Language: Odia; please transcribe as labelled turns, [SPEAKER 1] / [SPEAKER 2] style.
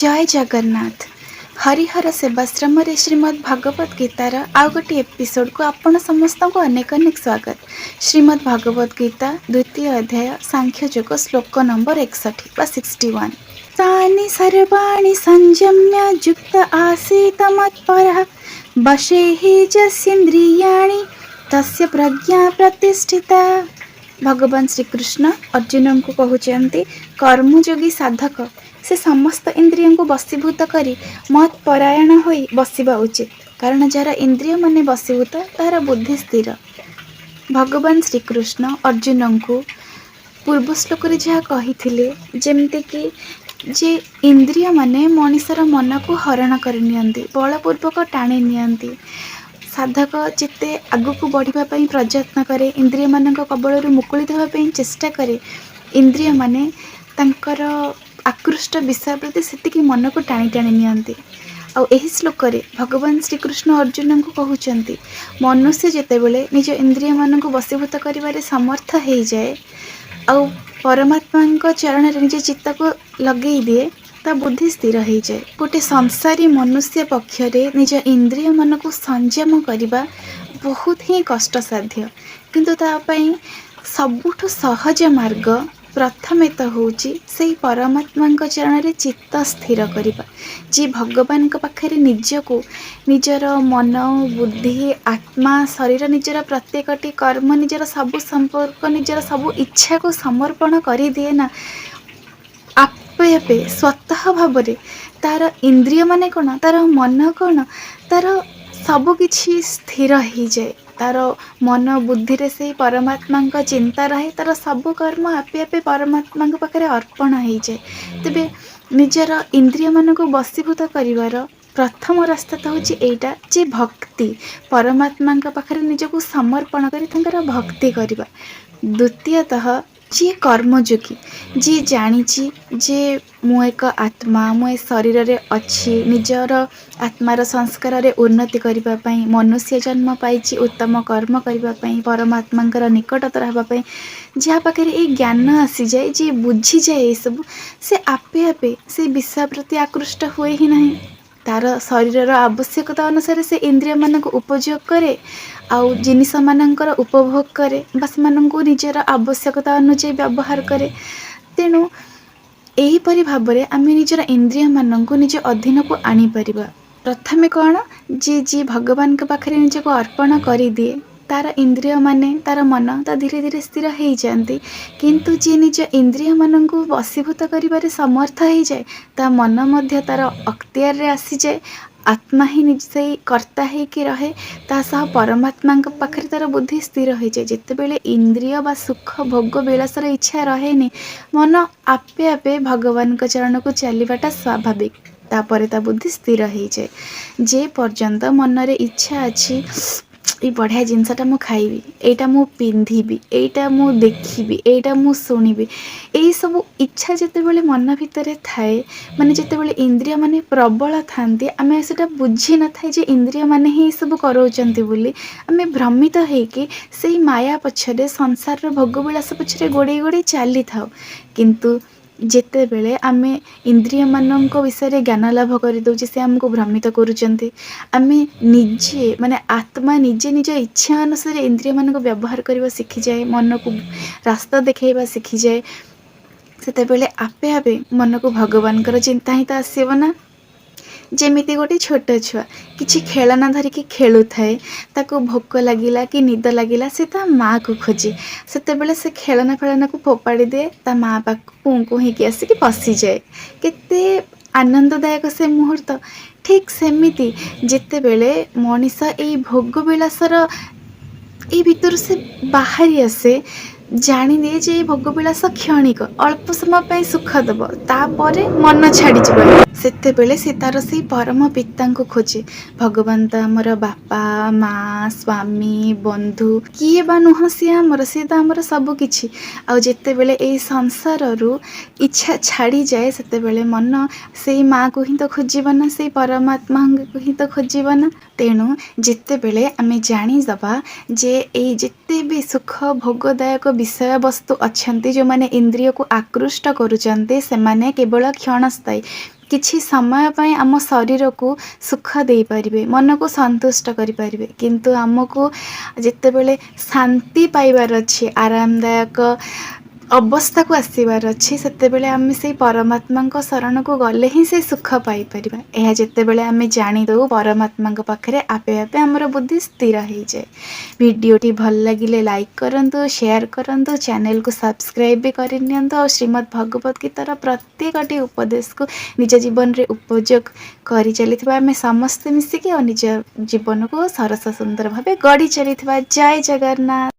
[SPEAKER 1] ଜୟ ଜଗନ୍ନାଥ। ହରିହର ସେବାଶ୍ରମରେ ଶ୍ରୀମଦ୍ ଭଗବତ ଗୀତାର ଆଉ ଗୋଟିଏ ଏପିସୋଡ଼କୁ ଆପଣ ସମସ୍ତଙ୍କୁ ଅନେକ ଅନେକ ସ୍ୱାଗତ। ଶ୍ରୀମଦ୍ ଭଗବତ ଗୀତା ଦ୍ୱିତୀୟ ଅଧ୍ୟାୟ, ସାଂଖ୍ୟ ଯୋଗ, ଶ୍ଲୋକ ନମ୍ବର 61 ବା 61। ତାନି ସର୍ବାଣି ସଂଯମ୍ୟ ଯୁକ୍ତ ଆସୀତ ମତ୍ପରଃ ବଶେ ହି ଯସ୍ୟେନ୍ଦ୍ରିୟାଣି ତସ୍ୟ ପ୍ରଜ୍ଞା ପ୍ରତିଷ୍ଠିତା। ଭଗବାନ ଶ୍ରୀକୃଷ୍ଣ ଅର୍ଜୁନଙ୍କୁ କହୁଛନ୍ତି, କର୍ମଯୋଗୀ ସାଧକ ସେ ସମସ୍ତ ଇନ୍ଦ୍ରିୟଙ୍କୁ ବଶୀଭୂତ କରି ମତ୍ ପରାୟଣ ହୋଇ ବସିବା ଉଚିତ, କାରଣ ଯାହାର ଇନ୍ଦ୍ରିୟମାନେ ବଶୀଭୂତ, ତାହାର ବୁଦ୍ଧି ସ୍ଥିର। ଭଗବାନ ଶ୍ରୀକୃଷ୍ଣ ଅର୍ଜୁନଙ୍କୁ ପୂର୍ବ ଶ୍ଲୋକରେ ଯାହା କହିଥିଲେ, ଯେମିତିକି ଯେ ଇନ୍ଦ୍ରିୟମାନେ ମଣିଷର ମନକୁ ହରଣ କରିନିଅନ୍ତି, ବଳପୂର୍ବକ ଟାଣି ନିଅନ୍ତି। ସାଧକ ଯେତେ ଆଗକୁ ବଢ଼ିବା ପାଇଁ ପ୍ରଯତ୍ନ କରେ, ଇନ୍ଦ୍ରିୟମାନଙ୍କ କବଳରୁ ମୁକୁଳିତ ହେବା ପାଇଁ ଚେଷ୍ଟା କରେ, ଇନ୍ଦ୍ରିୟମାନେ ତାଙ୍କର ଆକୃଷ୍ଟ ବିଷୟ ପ୍ରତି ସେତିକି ମନକୁ ଟାଣି ଟାଣି ନିଅନ୍ତି। ଆଉ ଏହି ଶ୍ଲୋକରେ ଭଗବାନ ଶ୍ରୀକୃଷ୍ଣ ଅର୍ଜୁନଙ୍କୁ କହୁଛନ୍ତି, ମନୁଷ୍ୟ ଯେତେବେଳେ ନିଜ ଇନ୍ଦ୍ରିୟମାନଙ୍କୁ ବଶୀଭୂତ କରିବାରେ ସମର୍ଥ ହେଇଯାଏ ଆଉ ପରମାତ୍ମାଙ୍କ ଚରଣରେ ନିଜ ଚିତ୍ତକୁ ଲଗେଇ ଦିଏ, ତା ବୁଦ୍ଧି ସ୍ଥିର ହେଇଯାଏ। ଗୋଟେ ସଂସାରୀ ମନୁଷ୍ୟ ପକ୍ଷରେ ନିଜ ଇନ୍ଦ୍ରିୟମାନଙ୍କୁ ସଂଯମ କରିବା ବହୁତ ହିଁ କଷ୍ଟସାଧ୍ୟ, କିନ୍ତୁ ତା ପାଇଁ ସବୁଠୁ ସହଜ ମାର୍ଗ ପ୍ରଥମେ ତ ହେଉଛି ସେଇ ପରମାତ୍ମାଙ୍କ ଚରଣରେ ଚିତ୍ତ ସ୍ଥିର କରିବା। ଯିଏ ଭଗବାନଙ୍କ ପାଖରେ ନିଜକୁ, ନିଜର ମନ, ବୁଦ୍ଧି, ଆତ୍ମା, ଶରୀର, ନିଜର ପ୍ରତ୍ୟେକଟି କର୍ମ, ନିଜର ସବୁ ସମ୍ପର୍କ, ନିଜର ସବୁ ଇଚ୍ଛାକୁ ସମର୍ପଣ କରିଦିଏ ନା, ଆପେ ଆପେ ସ୍ୱତଃ ଭାବରେ ତାର ଇନ୍ଦ୍ରିୟମାନେ କ'ଣ, ତାର ମନ କ'ଣ, ତାର ସବୁକିଛି ସ୍ଥିର ହେଇଯାଏ। ତାର ମନ ବୁଦ୍ଧିରେ ସେଇ ପରମାତ୍ମାଙ୍କ ଚିନ୍ତା ରହେ, ତାର ସବୁ କର୍ମ ଆପେ ଆପେ ପରମାତ୍ମାଙ୍କ ପାଖରେ ଅର୍ପଣ ହେଇଯାଏ। ତେବେ ନିଜର ଇନ୍ଦ୍ରିୟମାନଙ୍କୁ ବଶୀଭୂତ କରିବାର ପ୍ରଥମ ରାସ୍ତା ତ ହେଉଛି ଏଇଟା ଯେ ଭକ୍ତି, ପରମାତ୍ମାଙ୍କ ପାଖରେ ନିଜକୁ ସମର୍ପଣ କରି ତାଙ୍କର ଭକ୍ତି କରିବା। ଦ୍ୱିତୀୟତଃ, ଯିଏ କର୍ମଯୋଗୀ, ଯିଏ ଜାଣିଛି ଯେ ମୁଁ ଏକ ଆତ୍ମା, ମୁଁ ଏ ଶରୀରରେ ଅଛି ନିଜର ଆତ୍ମାର ସଂସ୍କାରରେ ଉନ୍ନତି କରିବା ପାଇଁ, ମନୁଷ୍ୟ ଜନ୍ମ ପାଇଛି ଉତ୍ତମ କର୍ମ କରିବା ପାଇଁ, ପରମାତ୍ମାଙ୍କର ନିକଟତର ହେବା ପାଇଁ, ଯାହା ପାଖରେ ଏଇ ଜ୍ଞାନ ଆସିଯାଏ, ଯିଏ ବୁଝିଯାଏ ଏସବୁ, ସେ ଆପେ ଆପେ ସେ ବିଷୟ ପ୍ରତି ଆକୃଷ୍ଟ ହୁଏ ହିଁ ନାହିଁ। ତାର ଶରୀରର ଆବଶ୍ୟକତା ଅନୁସାରେ ସେ ଇନ୍ଦ୍ରିୟମାନଙ୍କୁ ଉପଯୋଗ କରେ ଆଉ ଜିନିଷମାନଙ୍କର ଉପଭୋଗ କରେ ବା ସେମାନଙ୍କୁ ନିଜର ଆବଶ୍ୟକତା ଅନୁଯାୟୀ ବ୍ୟବହାର କରେ। ତେଣୁ ଏହିପରି ଭାବରେ ଆମେ ନିଜର ଇନ୍ଦ୍ରିୟମାନଙ୍କୁ ନିଜ ଅଧୀନକୁ ଆଣିପାରିବା। ପ୍ରଥମେ କ'ଣ ଯେ ଯିଏ ଭଗବାନଙ୍କ ପାଖରେ ନିଜକୁ ଅର୍ପଣ କରିଦିଏ, ତାର ଇନ୍ଦ୍ରିୟମାନେ, ତାର ମନ ତ ଧୀରେ ଧୀରେ ସ୍ଥିର ହେଇଯାଆନ୍ତି। କିନ୍ତୁ ଯିଏ ନିଜ ଇନ୍ଦ୍ରିୟମାନଙ୍କୁ ବଶୀଭୂତ କରିବାରେ ସମର୍ଥ ହେଇଯାଏ, ତା ମନ ମଧ୍ୟ ତାର ଅକ୍ତିଆରରେ ଆସିଯାଏ। ଆତ୍ମା ହିଁ ନିଜ ସେଇ କର୍ତ୍ତା ହେଇକି ରହେ। ତା ସହ ପରମାତ୍ମାଙ୍କ ପାଖରେ ତାର ବୁଦ୍ଧି ସ୍ଥିର ହେଇଯାଏ। ଯେତେବେଳେ ଇନ୍ଦ୍ରିୟ ବା ସୁଖ ଭୋଗ ବିଳାସର ଇଚ୍ଛା ରହେନି, ମନ ଆପେ ଆପେ ଭଗବାନଙ୍କ ଚରଣକୁ ଚାଲିବାଟା ସ୍ୱାଭାବିକ। ତାପରେ ତା ବୁଦ୍ଧି ସ୍ଥିର ହେଇଯାଏ। ଯେ ପର୍ଯ୍ୟନ୍ତ ମନରେ ଇଚ୍ଛା ଅଛି, ଏଇ ବଢ଼ିଆ ଜିନିଷଟା ମୁଁ ଖାଇବି, ଏଇଟା ମୁଁ ପିନ୍ଧିବି, ଏଇଟା ମୁଁ ଦେଖିବି, ଏଇଟା ମୁଁ ଶୁଣିବି, ଏଇସବୁ ଇଚ୍ଛା ଯେତେବେଳେ ମନ ଭିତରେ ଥାଏ, ମାନେ ଯେତେବେଳେ ଇନ୍ଦ୍ରିୟମାନେ ପ୍ରବଳ ଥାନ୍ତି, ଆମେ ସେଇଟା ବୁଝିନଥାଏ ଯେ ଇନ୍ଦ୍ରିୟମାନେ ହିଁ ଏସବୁ କରାଉଛନ୍ତି ବୋଲି। ଆମେ ଭ୍ରମିତ ହେଇକି ସେଇ ମାୟା ପଛରେ, ସଂସାରର ଭୋଗବିଳାସ ପଛରେ ଗୋଡ଼େଇ ଗୋଡ଼େଇ ଚାଲିଥାଉ। କିନ୍ତୁ ଯେତେବେଳେ ଆମେ ଇନ୍ଦ୍ରିୟମାନଙ୍କ ବିଷୟରେ ଜ୍ଞାନ ଲାଭ କରିଦେଉଛେ, ସେ ଆମକୁ ଭ୍ରମିତ କରୁଛନ୍ତି, ଆମେ ନିଜେ, ମାନେ ଆତ୍ମା ନିଜେ ନିଜ ଇଚ୍ଛା ଅନୁସାରେ ଇନ୍ଦ୍ରିୟମାନଙ୍କୁ ବ୍ୟବହାର କରିବା ଶିଖିଯାଏ, ମନକୁ ରାସ୍ତା ଦେଖାଇବା ଶିଖିଯାଏ, ସେତେବେଳେ ଆପେ ଆପେ ମନକୁ ଭଗବାନଙ୍କର ଚିନ୍ତା ହିଁ ତ ଆସିବ ନା। ଯେମିତି ଗୋଟେ ଛୋଟ ଛୁଆ କିଛି ଖେଳନା ଧରିକି ଖେଳୁଥାଏ, ତାକୁ ଭୋକ ଲାଗିଲା କି ନିଦ ଲାଗିଲା, ସେ ତା ମାଆକୁ ଖୋଜେ। ସେତେବେଳେ ସେ ଖେଳନା ଫେଳନାକୁ ଫୋପାଡ଼ି ଦିଏ, ତା ମାଆ ପାଖକୁ କୁଁ କୁଁ ହେଇକି ଆସିକି ପଶିଯାଏ। କେତେ ଆନନ୍ଦଦାୟକ ସେ ମୁହୂର୍ତ୍ତ! ଠିକ୍ ସେମିତି ଯେତେବେଳେ ମଣିଷ ଏଇ ଭୋଗ ବିଳାସର ଏଇ ଭିତରୁ ସେ ବାହାରି ଆସେ, ଜାଣିଦିଏ ଯେ ଏଇ ଭୋଗବିଳାସ କ୍ଷଣିକ, ଅଳ୍ପ ସମୟ ପାଇଁ ସୁଖ ଦେବ, ତାପରେ ମନ ଛାଡ଼ିଯିବ, ସେତେବେଳେ ସେ ତାର ସେଇ ପରମ ପିତାଙ୍କୁ ଖୋଜେ। ଭଗବାନ ତ ଆମର ବାପା, ମା, ସ୍ୱାମୀ, ବନ୍ଧୁ, କିଏ ବା ନୁହଁ ସିଏ ଆମର? ସିଏ ତ ଆମର ସବୁ କିଛି। ଆଉ ଯେତେବେଳେ ଏଇ ସଂସାରରୁ ଇଚ୍ଛା ଛାଡ଼ିଯାଏ, ସେତେବେଳେ ମନ ସେଇ ମାଆକୁ ହିଁ ତ ଖୋଜିବ ନା, ସେଇ ପରମାତ୍ମାଙ୍କୁ ହିଁ ତ ଖୋଜିବ ନା। ତେଣୁ ଯେତେବେଳେ ଆମେ ଜାଣିଦେବା ଯେ ଏଇ ଯେତେ ବି ସୁଖ ଭୋଗଦାୟକ ବିଷୟବସ୍ତୁ ଅଛନ୍ତି, ଯେଉଁମାନେ ଇନ୍ଦ୍ରିୟକୁ ଆକୃଷ୍ଟ କରୁଛନ୍ତି, ସେମାନେ କେବଳ କ୍ଷଣସ୍ଥାୟୀ। କିଛି ସମୟ ପାଇଁ ଆମ ଶରୀରକୁ ସୁଖ ଦେଇପାରିବେ, ମନକୁ ସନ୍ତୁଷ୍ଟ କରିପାରିବେ, କିନ୍ତୁ ଆମକୁ ଯେତେବେଳେ ଶାନ୍ତି ପାଇବାର ଅଛି, ଆରାମଦାୟକ ଅବସ୍ଥାକୁ ଆସିବାର ଅଛି, ସେତେବେଳେ ଆମେ ସେଇ ପରମାତ୍ମାଙ୍କ ଶରଣକୁ ଗଲେ ହିଁ ସେ ସୁଖ ପାଇପାରିବା। ଏହା ଯେତେବେଳେ ଆମେ ଜାଣିଦେଉ, ପରମାତ୍ମାଙ୍କ ପାଖରେ ଆପେ ଆପେ ଆମର ବୁଦ୍ଧି ସ୍ଥିର ହେଇଯାଏ। ଭିଡ଼ିଓଟି ଭଲ ଲାଗିଲେ ଲାଇକ୍ କରନ୍ତୁ, ସେୟାର କରନ୍ତୁ, ଚ୍ୟାନେଲକୁ ସବସ୍କ୍ରାଇବ୍ ବି କରିନିଅନ୍ତୁ ଆଉ ଶ୍ରୀମଦ୍ ଭଗବତ ଗୀତାର ପ୍ରତ୍ୟେକଟି ଉପଦେଶକୁ ନିଜ ଜୀବନରେ ଉପଯୋଗ କରିଚାଲିଥିବା ଆମେ ସମସ୍ତେ ମିଶିକି, ଆଉ ନିଜ ଜୀବନକୁ ସରସ ସୁନ୍ଦର ଭାବେ ଗଢ଼ି ଚାଲିଥିବା। ଜୟ ଜଗନ୍ନାଥ।